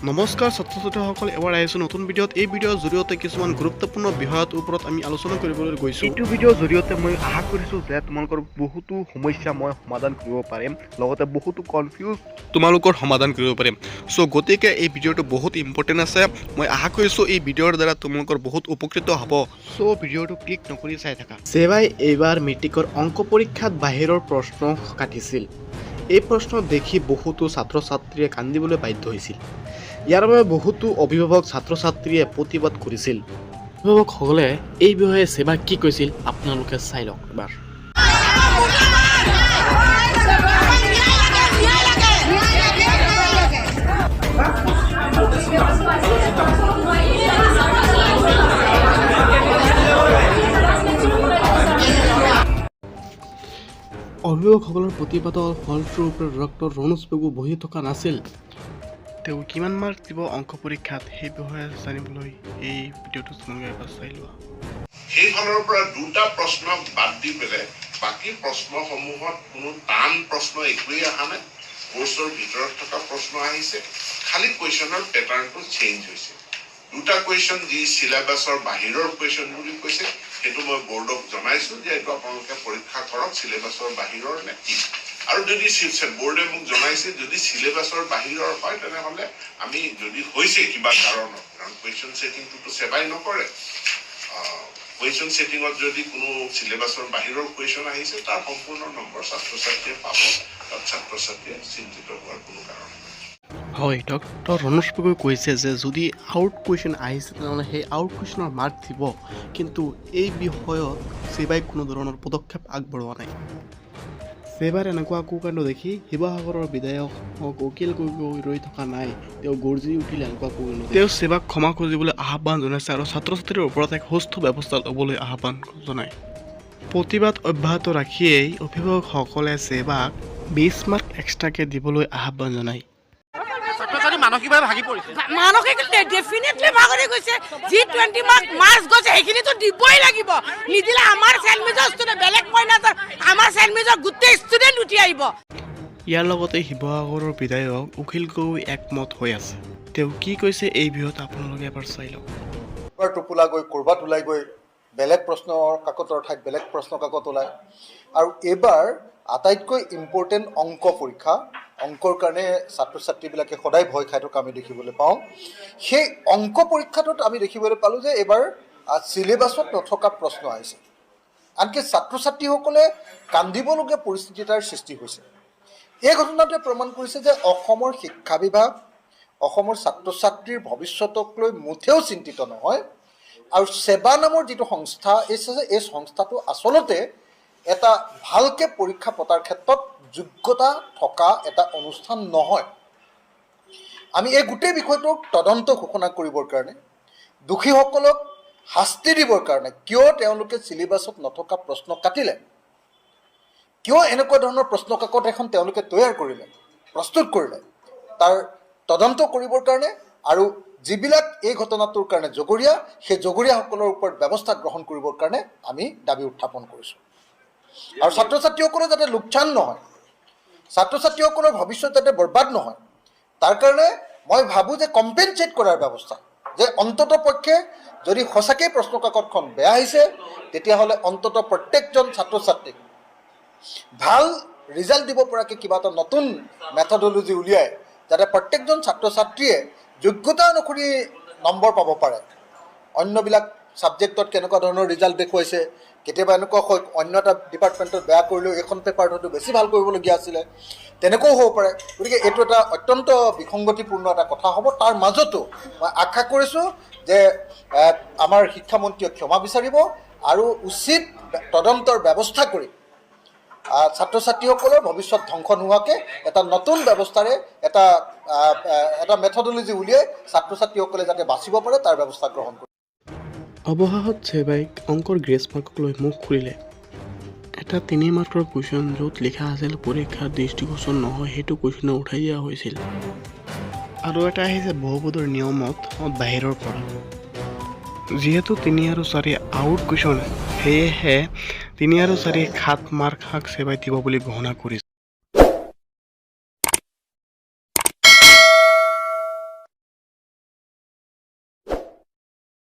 নমস্কাৰ ছাত্ৰ ছাত্ৰীসকল, এবাৰ আহিছোঁ নতুন ভিডিঅ'ত। এই ভিডিঅ'ৰ জৰিয়তে কিছুমান গুৰুত্বপূৰ্ণ বিষয়ৰ ওপৰত আমি আলোচনা কৰিবলৈ গৈছোঁ। এইটো ভিডিঅ'ৰ জৰিয়তে মই আশা কৰিছোঁ যে তোমালোকৰ বহুতো সমস্যা মই সমাধান কৰিব পাৰিম, লগতে বহুতো কনফিউজ তোমালোকৰ সমাধান কৰিব পাৰিম। চ' গতিকে এই ভিডিঅ'টো বহুত ইম্পৰ্টেণ্ট আছে। মই আশা কৰিছোঁ এই ভিডিঅ'ৰ দ্বাৰা তোমালোকৰ বহুত উপকৃত হ'ব। চ' ভিডিঅ'টো স্কিপ নকৰি চাই থাকা। ছেবাই এইবাৰ মেট্ৰিকৰ অংক পৰীক্ষাত বাহিৰৰ প্ৰশ্ন কাটিছিল। এই প্ৰশ্ন দেখি বহুতো ছাত্ৰ ছাত্ৰীয়ে কান্দিবলৈ বাধ্য হৈছিল। ইয়াৰ বাবে বহুতো অভিভাৱক, ছাত্ৰ ছাত্ৰীয়ে প্ৰতিবাদ কৰিছিল। অভিভাৱকসকলে এই বিষয়ে ছেবাক কি কৈছিল, আপোনালোকে চাই লওক এবাৰ। ন্যায় লাগে, ন্যায় লাগে, ন্যায় লাগে। অভিভাৱকসকলৰ প্ৰতিবাদৰ ফলস্বৰূপে ডক্টৰ ৰণোজ পেগু বহি থকা নাছিল। তেওঁ কিমান মাৰ্ক দিব অংক পৰীক্ষাত, সেই বিষয়ে জানিবলৈ এই ভিডিঅ'টো তোমালোকে এবাৰ চাই লোৱা। সেইফালৰ পৰা দুটা প্ৰশ্ন বাদ দি পেলাই বাকী প্ৰশ্নসমূহত কোনো টান প্ৰশ্ন একোৱেই অহা নাই। কোৰ্চৰ ভিতৰত থকা প্ৰশ্ন আহিছে, খালি কুৱেশ্যনৰ পেটাৰ্ণটো চেঞ্জ হৈছে। দুটা কুৱেশ্যন যি চিলেবাছৰ বাহিৰৰ কুৱেশ্যন বুলি কৈছে, সেইটো মই বৰ্ডক জনাইছো যে এইটো আপোনালোকে পৰীক্ষা কৰক, চিলেবাছৰ বাহিৰৰ নে কি। আৰু যদি বৰ্ডে মোক জনাইছে, যদি চিলেবাছৰ বাহিৰৰ হয়, তেনেহ'লে আমি যদি হৈছে কিবা কাৰণত, কাৰণ কুৱেশ্যন ছেটিংটোতো সেবাই নকৰে, কুৱেশ্যন ছেটিঙত যদি কোনো চিলেবাছৰ বাহিৰৰ কুৱেশ্যন আহিছে, তাৰ সম্পূৰ্ণ নম্বৰ ছাত্ৰ ছাত্ৰীয়ে পাব। তাত ছাত্ৰ ছাত্ৰীয়ে চিন্তিত হোৱাৰ কোনো কাৰণ নাই। হয়, ডক্টৰ ৰণোজ পেগুৱে কৈছে যে যদি আউট কুৱেশ্যন আহিছে, তেনেহ'লে সেই আউট কুৱেশ্যনৰ মাৰ্ক দিব। কিন্তু এই বিষয়ত ছেবাই কোনো ধৰণৰ পদক্ষেপ আগবঢ়োৱা নাই। ছেবাৰ এনেকুৱা কুকাণ্ড দেখি শিৱসাগৰৰ বিধায়ক অখিল গগৈ ৰৈ থকা নাই। তেওঁ গৰ্জি উঠিল এনেকুৱা কুকাণ্ড। তেওঁ ছেবাক ক্ষমা খুজিবলৈ আহ্বান জনাইছে আৰু ছাত্ৰ ছাত্ৰীৰ ওপৰত এক সুস্থ ব্যৱস্থা ল'বলৈ আহ্বান জনায়। প্ৰতিবাদ অব্যাহত ৰাখিয়েই অভিভাৱকসকলে ছেবাক 20 মাৰ্ক এক্সট্ৰাকৈ দিবলৈ আহ্বান জনায়। ছাত্ৰ ছাত্ৰী মানসিকভাৱে ভাগি পৰিছে। মানসিক ডেফিনেটলি ভাগৰি গৈছে। যি 20 মাৰ্কছ গৈছে, সেইখিনিতো দিবই লাগিব। নিদিলে আমাৰ চেণ্ট মেজৰ ষ্টুডেণ্ট, বেলেগ মই নাযাওঁ, আমাৰ চেণ্ট মেজৰ গোটেই ষ্টুডেণ্ট উঠি আহিব। ইয়াৰ লগতে শিৱসাগৰৰ বিধায়ক অখিল গগৈ একমত হৈ আছে। তেওঁ কি কৈছে এই বিষয়ত আপোনালোকে এবাৰ চাই লওক। এবাৰ টোপোলা গৈ ক'ৰবাত ওলাই গৈ বেলেগ প্ৰশ্নৰ কাকতৰ ঠাইত বেলেগ প্ৰশ্ন কাকত ওলায়। আৰু এইবাৰ আটাইতকৈ ইম্পৰ্টেণ্ট অংক পৰীক্ষা, অংকৰ কাৰণে ছাত্ৰ ছাত্ৰীবিলাকে সদায় ভয় খাই থকা আমি দেখিবলৈ পাওঁ। সেই অংক পৰীক্ষাটোত আমি দেখিবলৈ পালোঁ যে এইবাৰ চিলেবাছত নথকা প্ৰশ্ন আহিছে। আনকি ছাত্ৰ ছাত্ৰীসকলে কান্দিবলগীয়া পৰিস্থিতি এটাৰ সৃষ্টি হৈছে। এই ঘটনাটোৱে প্ৰমাণ কৰিছে যে অসমৰ শিক্ষা বিভাগ অসমৰ ছাত্ৰ ছাত্ৰীৰ ভৱিষ্যতক লৈ মুঠেও চিন্তিত নহয়। আৰু ছেবা নামৰ যিটো সংস্থা, এই সংস্থাটো আচলতে এটা ভালকৈ পৰীক্ষা পতাৰ ক্ষেত্ৰত যোগ্যতা থকা এটা অনুষ্ঠান নহয়। আমি এই গোটেই বিষয়টোক তদন্ত ঘোষণা কৰিবৰ কাৰণে, দোষীসকলক শাস্তি দিবৰ কাৰণে, কিয় তেওঁলোকে চিলেবাছত নথকা প্ৰশ্ন কাটিলে, কিয় এনেকুৱা ধৰণৰ প্ৰশ্ন কাকত এখন তেওঁলোকে তৈয়াৰ কৰিলে, প্ৰস্তুত কৰিলে, তাৰ তদন্ত কৰিবৰ কাৰণে আৰু যিবিলাক এই ঘটনাটোৰ কাৰণে জগৰীয়া, সেই জগৰীয়াসকলৰ ওপৰত ব্যৱস্থা গ্ৰহণ কৰিবৰ কাৰণে আমি দাবী উত্থাপন কৰিছোঁ। আৰু ছাত্ৰ ছাত্ৰীসকলৰ যাতে লোকচান নহয়, ছাত্ৰ ছাত্ৰীসকলৰ ভৱিষ্যত যাতে বৰবাদ নহয়, তাৰ কাৰণে মই ভাবোঁ যে কম্পেনচেট কৰাৰ ব্যৱস্থা, যে অন্তত পক্ষে যদি সঁচাকেই প্ৰশ্ন কাকতখন বেয়া আহিছে, তেতিয়াহ'লে অন্তত প্ৰত্যেকজন ছাত্ৰ ছাত্ৰীক ভাল ৰিজাল্ট দিব পৰাকৈ কিবা এটা নতুন মেথডলজি উলিয়াই যাতে প্ৰত্যেকজন ছাত্ৰ ছাত্ৰীয়ে যোগ্যতা অনুসৰি নম্বৰ পাব পাৰে। অন্যবিলাক ছাবজেক্টত কেনেকুৱা ধৰণৰ ৰিজাল্ট দেখুৱাইছে, কেতিয়াবা এনেকুৱা হয়, অন্য এটা ডিপাৰ্টমেণ্টত বেয়া কৰিলেও এইখন পেপাৰত হয়তো বেছি ভাল কৰিবলগীয়া আছিলে, তেনেকুৱাও হ'ব পাৰে। গতিকে এইটো এটা অত্যন্ত বিসংগতিপূৰ্ণ এটা কথা হ'ব। তাৰ মাজতো মই আশা কৰিছোঁ যে আমাৰ শিক্ষামন্ত্ৰীয়ে ক্ষমা বিচাৰিব আৰু উচিত তদন্তৰ ব্যৱস্থা কৰি ছাত্ৰ ছাত্ৰীসকলৰ ভৱিষ্যত ধ্বংস নোহোৱাকৈ এটা নতুন ব্যৱস্থাৰে এটা আহ, আহ, এটা মেথডলজি উলিয়াই ছাত্ৰ ছাত্ৰীসকলে যাতে বাচিব পাৰে, তাৰ ব্যৱস্থা গ্ৰহণ কৰিব। অৱশেষত ছেবাই অংকৰ গ্ৰেছ মাৰ্কক লৈ মুখ খুলিলে। এটা 3 মাৰ্কৰ কুৱেশ্যন য'ত লিখা আছিল পৰীক্ষাৰ দৃষ্টিগোচৰ নহয়, সেইটো কুৱেশ্যনো উঠাই দিয়া হৈছিল। আৰু এটা আহিছে বহুপদৰ নিয়মত বাহিৰৰ পৰা। যিহেতু 3 আৰু 4 আউট কুৱেশ্যন, সেয়েহে 3 আৰু 4 7 মাৰ্ক শাক ছেবাই দিব বুলি ঘোষণা কৰিছে।